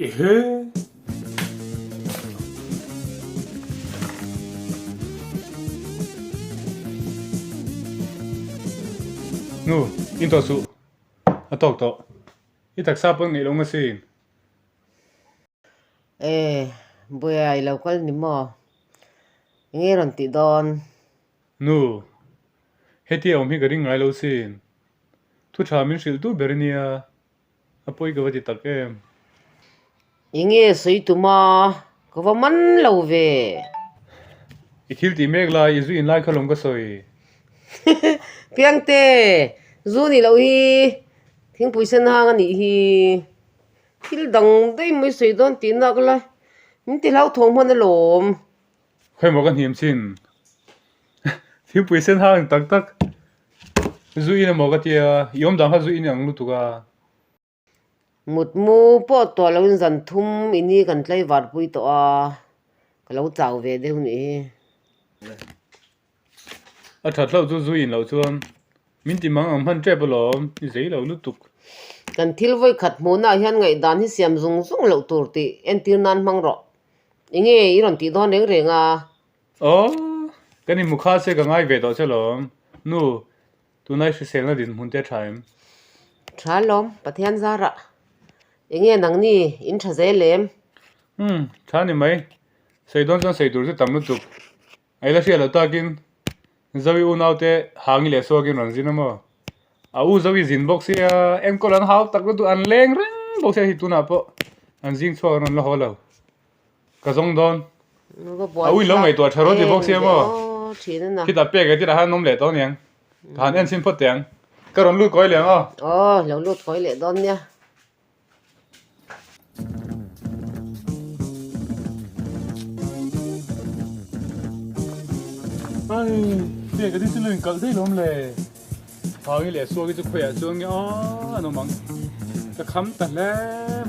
Ehe! Nu, in tawh suh. A tawk tawh. I taksa pawn ngeih lo nga sin. E, Buia i lo kal ni maw? Enge rawn tih dawn? Nu, hetia awm hi ka ring ngai lo sin. Thu tha min hrilh duh ber ania, a pawi ka va ti tak em. Enge sawi tuma ka va man lo ve. I thil tih mek lai, i zu in lai kha lawm ka sawi. Piangte, zu nih loh hi thingpui sen hang a nih hi. Thil dang daih mai sawi dawn tih nak la, min ti hlauthawng hman alawm. Khawimaw ka hnim chin. Thingpui sen hang tak tak zu in emaw ka tia, i awm dang kha zu in ang lutuk a. Mutmu pawh tuah loin zan thum i ni kan tlaivar pui tawh a, ka lo chau ve deuh nih hi. A that hlauh chu zu in loh chuan min ti mang ang hman tep alawm, i zei lo lutuk. Kan thil vawi khat hmuhnaah hian ngaihdan hi siam zung zung loh tur tih entir nan hmang rawh. Enge i rawn tih dawn reng reng a? Aw, kan inhmu kha che ka ngai ve tawh che alawm. Nu, tunlai hriselna dinhmun te a tha em? Tha alawm, Pathian zarah. Enge nangni in tha zel em? Umm, tha ni mai. Sawi dawn chuan sawi tur chu tam lutuk. A ila hriat loh takin Zoe unaute Hangi leh Suakin rawn zin a maw? A u Zoe zin bawk sia enkawl an hau tak lutuk an leng reng bawk sia hei tunah pawh an zing chhuak an rawn la haw lo. Ka zawng dawn. A u in lo ngaihtuah tha rawh ti bawk sia maw? Khitah pek e tirah khan an awm leh tawh aniang. Ka han en chhin phawt teh ang. Ka rawn lut kawi leh ang aw. Aw, lo lut kawi leh dawn nia. Ai, hei ka thil chu lo inkalh daih lawm le. Hangi leh Suaki chu khawiah chuan nge aw an awm ang. Ka kham ta hle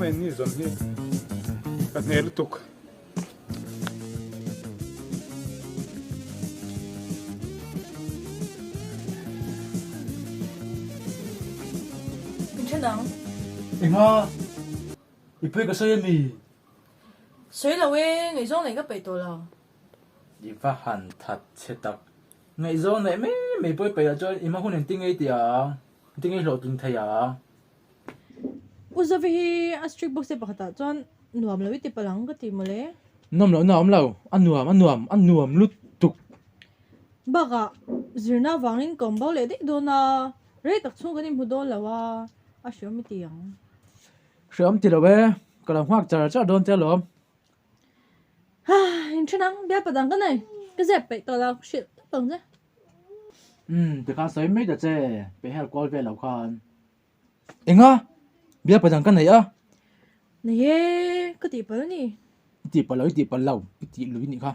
mai ni zawn hi. Ka hne lutuk. Min then ang. Engah? I pawi ka sawi ami? Sawi lo e, ngaihzawng neih ka peih tawh lo. I va han that che tak. Ngaihzawng neih mai mai pawi peih ah chuan i hma hun engtin nge i ti ang? Engtin nge i hlawhtling thei ang? U Zovi hi a strict bawk se pakhatah chuan nuam lo i ti palh ang ka ti mawle. Nawm lohna a awm lo, a nuam a nuam a nuam lutuk. Bakah zirna avangin ka awm bo leh daih dawn a, rei tak chhung kan inhmu dawn lo a, a hreawm i ti ang. Hreawm ti lo e, ka lo nghak char char dawn che alawm. Haa, inthen ang, bialpa dang ka nei, ka zep peih tawh lo, hrilh tawp ang che. Umm, tikhan sawi mai ta che, pehhel kual vel lo khan. Enga? Bialpa dang ka nei a. Nei e, ka tih palh a ni. I tih palh lo, i tih palh lo, i tih lui nih kha.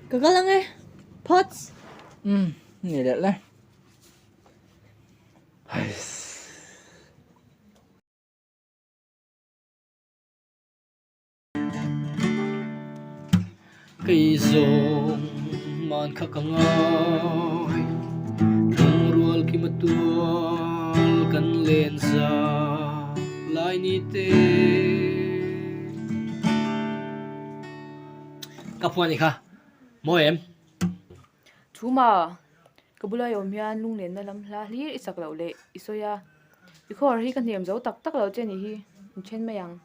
Ka kal ang e, Phawts. Umm, nei leh le. Haiss. Kei zawng man kha ka ngai, Lungrual kim a tual kan len za lai ni te. Ka phuan i kha mawi em? Thuma, ka bula i awm hian lunglenna lam hla hlir i chak loh leh i sawi a, i khawhar hi ka hnem zo tak tak lo che ni hi, in then mai ang.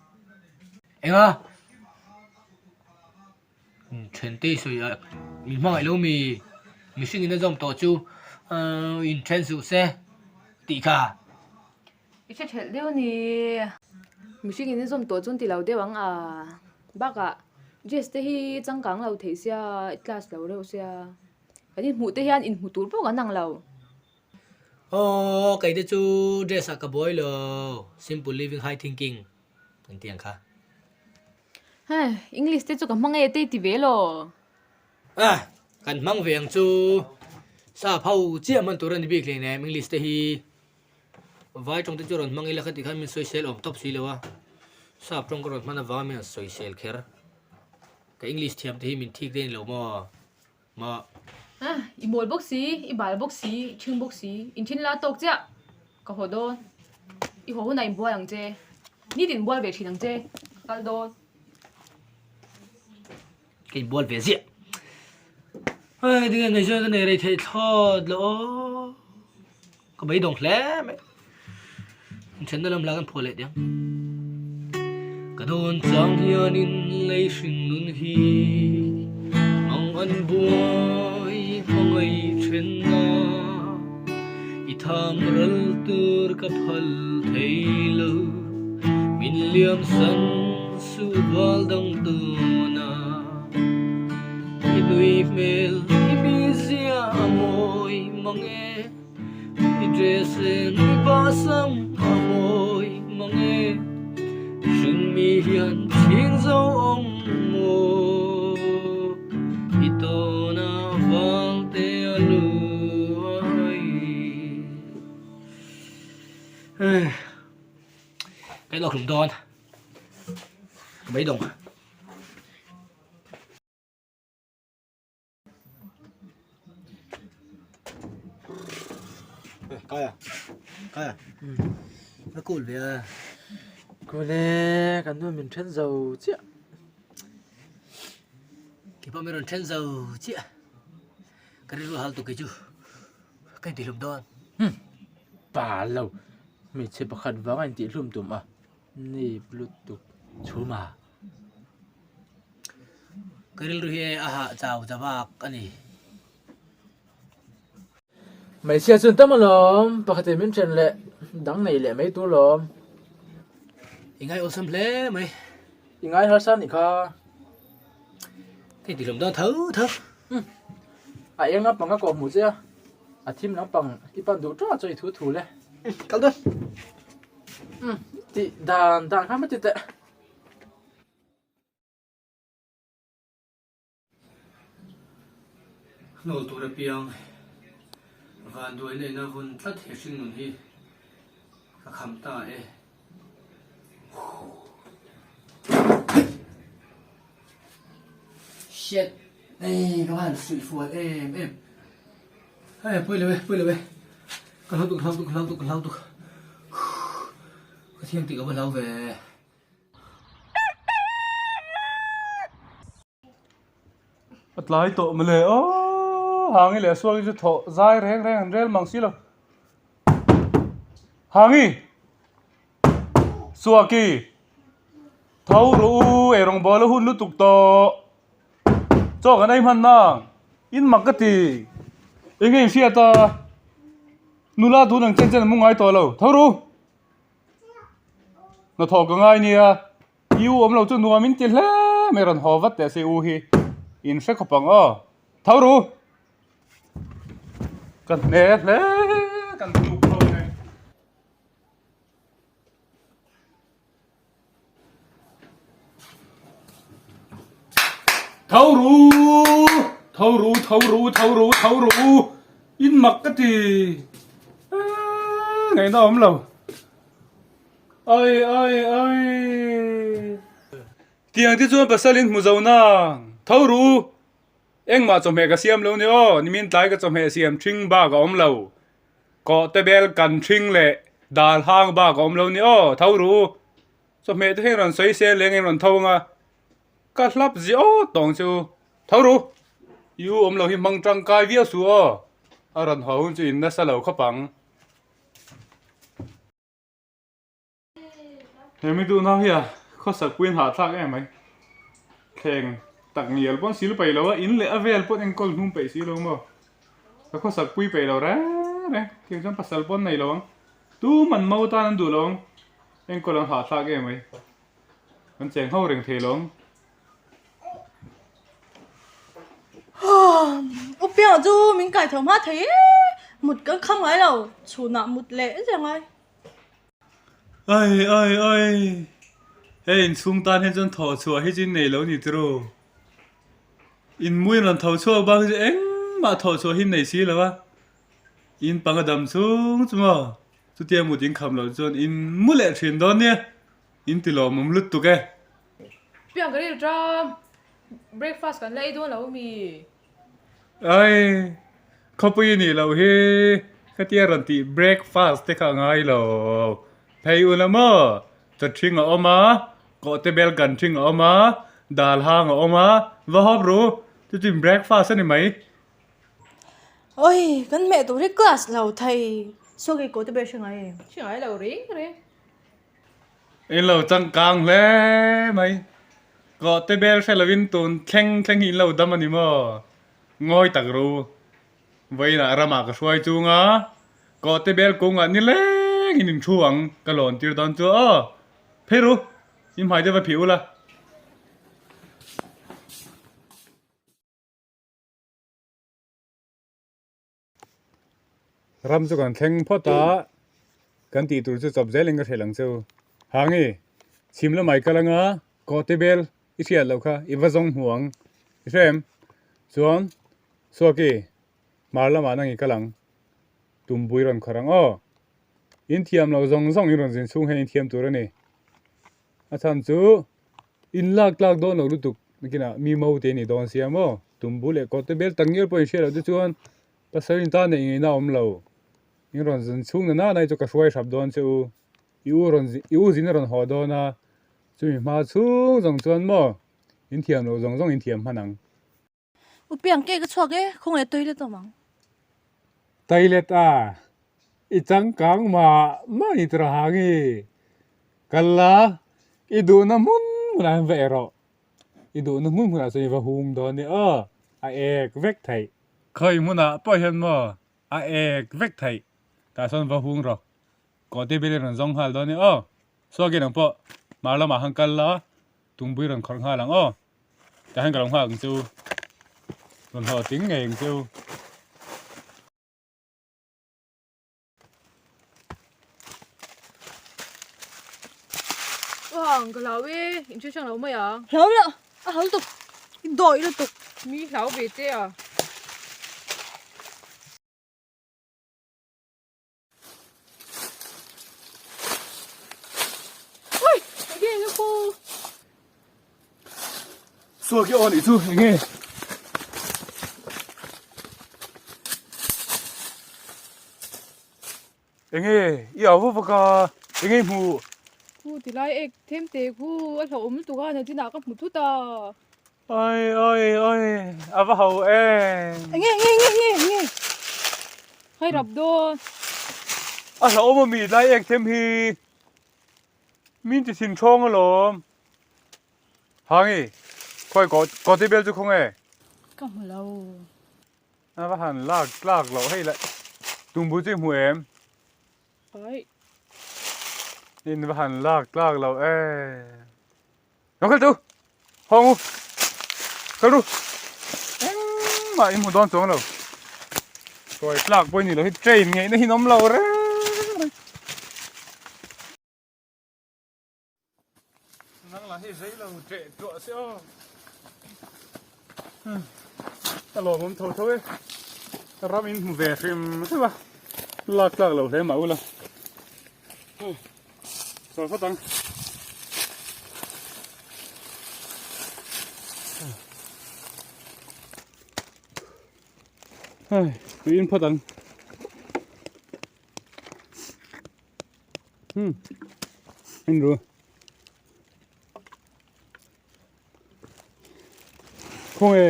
Enga? Then te i sawi a, min hmangaih lo mi, mihring in a zawm tawh chu in then suh se tih kha. I hre thelh deuh a ni. Mihring in a zawm tawh chu an ti lo deuh ang a, bakah dress te hi changkang lo theih sia, i class lo reuh sia, kan inhmuh te hian inhmu tur pawh kan ang lo. Aw kei te chu dress ah ka buai lo, simple living high thinking. An ti ang kha. Hei, English te chu ka hmang e te i ti ve law. Ah, kan hmang ve ang chu. Sap ho chiah hman tur a ni bik hlei nem English te hi. Vai tawng te chu rawn hmang ila kha ti khan min sawisel awm tawp si lo a. Sap tawng ka rawn hman avanga min rawn sawisel kher. Ka English thiam te hi min thik daih lo maw? Maw? Ah, i mawl bawk si, i bal bawk si, i ṭhing bawk si, in ṭhin la tawk chiah. Ka haw dawn. I haw hunah inbuai ang che. Nitin bual ve thin ang che, ka kal dawn. Ka inbual ve ziah. Hei tinge ngaihzawn ka nei rei theih thlawt lo aw. Ka beidawng hle mai. Inthenna lam hla kan phuah leh diam. Ka dawn chang hianin lei hring nun hi mang an buai hmangaih thenna i tham ral tur ka phal thei lo min liam san suh val dang tuna i nui hmel i mizia a mawi mang e. I dress leh nui pah sam a mawi mang e, hring mi hian chhing zo awm maw? I tawn a vang te a lu a hai. Ka inawk hlum dawn, ka beidawng. Kaia Kaia Na cool ve a. Cool e, kan nu min then zo chiah. Kei pawh min rawn then zo chiah. Ka rilru hal tuk kei chu ka intihlum dawn. Hmm, pa lo. Hmeichhe pakhat vang a intihlum tum a. Nip lutuk chhuma. Ka rilru hi a hah chau ta vak a ni. Hmeichhia chuan tam alawm, pakhatin min then leh dang nei leh mai tur lawm. I ngai awlsam hle mai. I ngai harsa nih kha. Ka intihlawm dawn tho tho. A eng lampang ka kawh hmuh che a, a thim lampang i pan duh tawh chuan i thu thu le. Kal dawn. Tih dan dan kha hmati teh. Hnawl tur apiang vanduaina in a vun tlat he hringnun hi ka kham ta e. Shit! Ei ka van suih fual em em. Hei pawi lo e, pawi lo e. Ka hlau tuk, ka hlau tuk, ka hlau tuk, ka hlau tuk. Ka thiang tih ka va hlau ve. A tlai tawh mawle aw Hangi leh Suaki chu thawh zai reng reng an rel mang si lo. Hangi! Suaki! Tho rawh u, ei rawngbâwl a hun lutuk tawh. Chaw kan ei hman nang, in mak ka ti. Eng nge in hriat a? Nula tun ang chen chen an mu ngai tawh lo. Tho rawh u! Hnathawh ka ngai nia, i u awm lo chu nuam in ti hle mai rawn haw vat teh se u hi in hre khawp ang aw. Tho ru! Ka hne hle kan tuk ho hi. Tho ru! Tho ru, tho ru, tho ru, tho ru! In mak ka ti. Ngaihna awm lo. Ai, ai, ai. Tiang te chuan pasal in hmu zo nang. Tho ru! Engmah chawhmeh ka siam lo ni aw, nimin tlai ka chawhmeh siam thing bak a awm lo. Kawh te bel kan thing leh dal hang bak a awm lo ni aw, tho ru. Chawhmeh te hian rawn sawi sel leng in rawn tho anga ka hlap zi aw tawng chu tho ru. I u awm lo hi hmang tangkai viau su aw, a rawn haw hun chu in nasa lo khawp ang. He mi duhna hi a khawsak puiin hahthlak em mai. Thleng tak ngial pawn sil peih lo a, in leh a vel pawn enkawl hnum peih si lo maw. Ka khawsak pui peih lo reng reng, tiang chuan pasal pawn nei lo ang. Tuman mo tan an duh lo ang, enkawl an hahthlak em mai. An cheng ho reng thei lo ang. U Piang chu min kai tho hma thei e, mut kan kham ngai lo, chhunah mut leh zel ngai. Ai ai ai hei inchhung tan hian chuan thawh chhuah hi chu in nei lo ni tiro in muin rawn tho chhuak bak hi chu engmah thawh chhuah hi in nei si lo a in panga dam chhung chu maw chutia mut in kham loh chuan in mu leh thin dawn nia in ti lawmawm lutuk e. Piang ka ril ṭam breakfast kan la ei dawn lo mi. Ai, khawpui nih loh hi khatia rawn tih breakfast te kha a ngai lo. Phei u la maw? Chaw ṭhing a awm a, kawhte bel kan ṭhing a awm a, dal hang a awm a, va hawp ru, chu chu in breakfast a ni mai. Oi, kan hmeh tur hi class lo thei. Saw kei kawhte bel hre ngai em? Hre ngai lo reng reng. In lo changkang hle mai. Kawhte bel hre lovin tun thleng thleng hi in lo dam a ni maw? Ngawi tak ru. Vawiinah ramah ka hruai chung a, kawhte bel kungah nilengin in thu ang ka lawn tir dawn chu aw. Phei ru, i hmai te va phih ula. Ram chu kan thleng phawt a, kan tih tur chu chawp zelin ka hrilh ang chu. Hangi, chhim lamah i kal anga kawhte bel i hriat loh kha i va zawng hmu ang i hre em? Chuan Suaki, hmar lamah nang i kal ang, tumpui rawn khawrh ang aw. In thiam lo zawng zawng in rawn zin chhung hian in thiam tur a ni. A chhan chu in lak tlak dawn lo lutuk nakinah mi mo te ni dawn sia maw? Tumbu leh kawt te bel tak ngial pawh in hriat loh te chuan pasal in ta neih ngaihna a awm lo. In rawn zin chhung na nana hi chu ka hruai hrap dawn che u. I u rawn i u zin a rawn haw dawn a, chumi hma chhung zawng chuan maw in thiam loh zawng zawng in thiam hman ang. U piang ke ka chhuak e, khawngaih toilet awm ang. Toilet a, i changkang mah mah ni tur a hang i. Kal la, i duhna hmun hmunah hian va eh rawh. I duhna hmun hmunah chuan i va hung dawn nia aw, a ek vek theih. Khawi hmunah pawh hian maw a ek vek theih, tah sawn va hung rawh. Kawhte bel i rawn zawng nghal dawn nia aw. Suakin ang pawh hmar lamah han kal la, Tumpui rawn khawrh nghal ang aw. Tah hian ka lo nghak ang che u. Rawn hlawh ting ngei ang che u. Uang ka hlau e, in hre hrang lo mai ang. Hlau la, a hau lutuk, i dawih lutuk. Mi hlau ve che a. Suak hi aw nih chu enge enge i au vak vak a enge i hmu Khu tilai ek them te khu a hlauhawm lutuk a nachinah ka hmu thut a. Oi oi oi a va ho em. Enge enge enge enge enge. Hai rap dawn. A hlauhawm ami tlai ek them hi min ti thin thawng alawm. Hangi khawi kaw kawti bel chu khawnge. Ka hmu lo. A va han lak tlak loh hei le tumbu chu i hmu em. Ai. In va han lak tlak loh e. Lo kal tu hawng u kal ru engmah in hmu dawn chuang lo sawi tlak pawh ni lo hi train ngeih na hi an awm lo reng reng nang lah hi zei lo ṭeh tuah se aw a lawmawm tho tho e ram in hmu ve hrim hrim a lak tlak lo hle mah ula. Sawi phawt ang. Hei, tui in phawt ang. Hmm. In ru. Khawng e,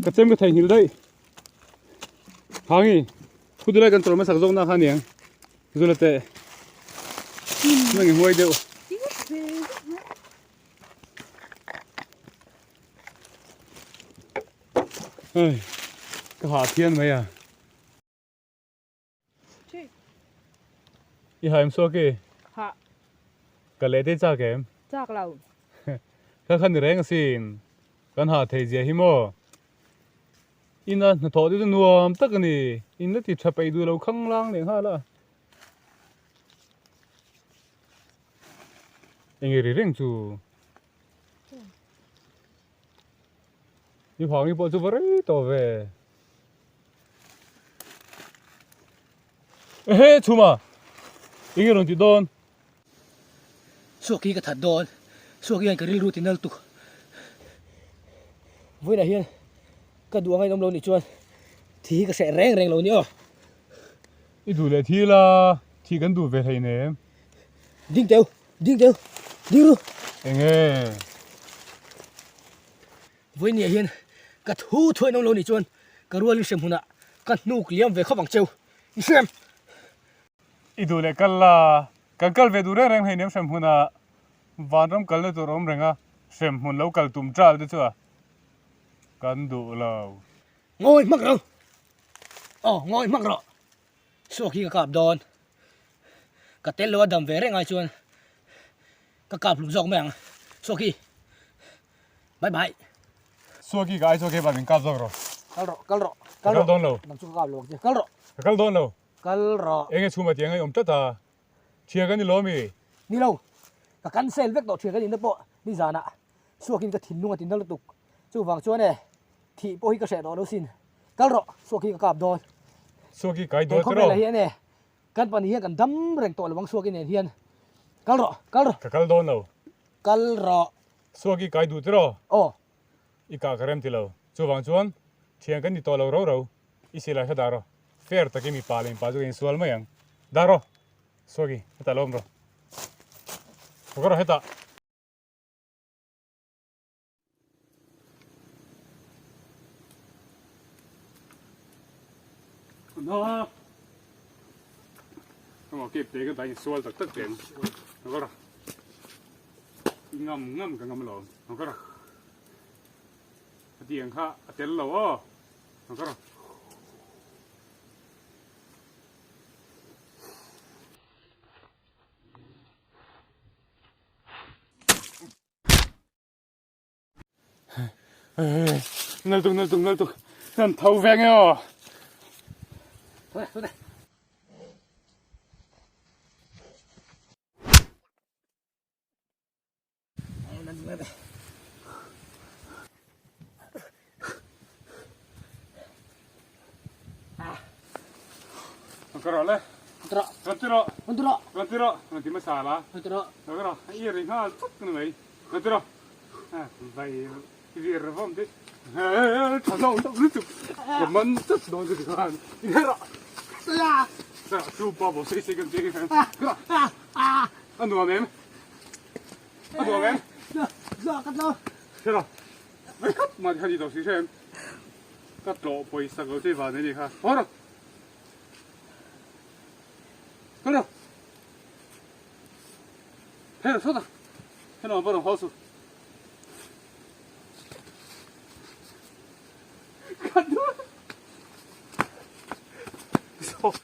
ka chem ka theihnghilh daih. Hangi, khu dulai kan chawlh hmasak zawk na kha aniang. Zula teh. Nang i huai deuh. Hei, ka hah phian mai a. I ha em suak i? Ha. Ka leh te chak em? Chak lo. Ka khan ni reng asin. Kan ha thei zia hi maw? Ina hnathawh te chu nuam tak a ni. In la ti tha peih duh lo khang lang leh nghal a. Enge ri reng chu? I vang hi pawh chu va rei tawh ve. Ehe chhuma eng rawn ti dawn. Suak hi ka that dawn suak hian ka rilru ti nal tuk vawiinah hian ka duh anga in awm lo nih chuan thi hi ka hreh reng reng lo ni aw. I duh leh thi la thi kan duh ve hleinem. Ding teu. Ding teu. Ding ru. Enge? Vawinia hian ka thu thuai nawm lo nih chuan ka rualin hrem hunah ka hnuk liam ve khawp ang cheu. I hrem! I duh leh kal la, kan kal ve duh reng reng hleinem hrem hunah vanram kalna tur awm reng a, hrem hmun lo kal tum ṭal te chu a kan duh lo. Ngawi hmak ro! Aw, ngawi hmak rawh! Suak hi ka kap dawn. Ka tel lo a dam ve reng ai chuan ka kap hlum zawk mai ang. Suak hi. Bye bye. Suak hi ka ai chuak he ba min kap zawk rawh. Kal rawh, kal rawh. Ka kal dawn lo. Nang chu ka kap lo ang che. Kal rawh. Ka kal dawn lo. Kal rawh. Enge chhuma tiang a i awm tlat a. Thian kan ni lo ami? Ni lo. Ka cancel vek tawh thian kan inna pawh nizanah Suakin ka thinlung a ti na lutuk. Chuvang chuan e, thih pawh hi ka hreh tawh lo sin. Kal rawh, Suaki ka kap dawn. Suaki kai dawn te rawh. He khawvelah hian e, kan pahnih hian kan dam reng tawh lo ang Suaki nen hian. Kal rawh, kal rawh. Ka kal dawn lo. Kal rawh. Suaki kai duh te rawh. Aw. I kah ka rem ti lo. Chuvang chuan, thian kan ni tawh lo ro ro. I silai kha dah rawh. Fair takin mipa leh mipa chu ka insual mai ang. Dah rawh. Suaki, hetah lo awm rawh. Ka rawh hetah. Na. Emaw kep te ka dai sual tak tak teng. Ka ra. Ngam ngam ka ngam lo. Ka ra. Tiang kha a tel lo aw. Ka ra. Nal tuk nal tuk nal tuk nan tho veng e aw. Thôi thôi đây. Ka rawh le. Rawh. Rawn ti rawh. Rawn ti rawh. Rawn ti rawh. Rawn ti hmasa la. Rawn ti rawh. Ka rawh. I ri nghal chuk ni mai. Rawn ti rawh. Vai vir vawm te. Tha zawng zawng lutuk. Ka man chut dawn chu ti khan. I rawh. Ka rawh. Chu pa bo sei sei kan ti. Ka rawh. A nuam em? A nuam em? Ka tlo. Ka rawh. Vai khap mah ti khan i to si hrem. Ka tlawh pawisa lo che van ani kha. Haw rawh. Kal rawh. Hei rawh sawtah. Hei nuam pawh rawn haw suh.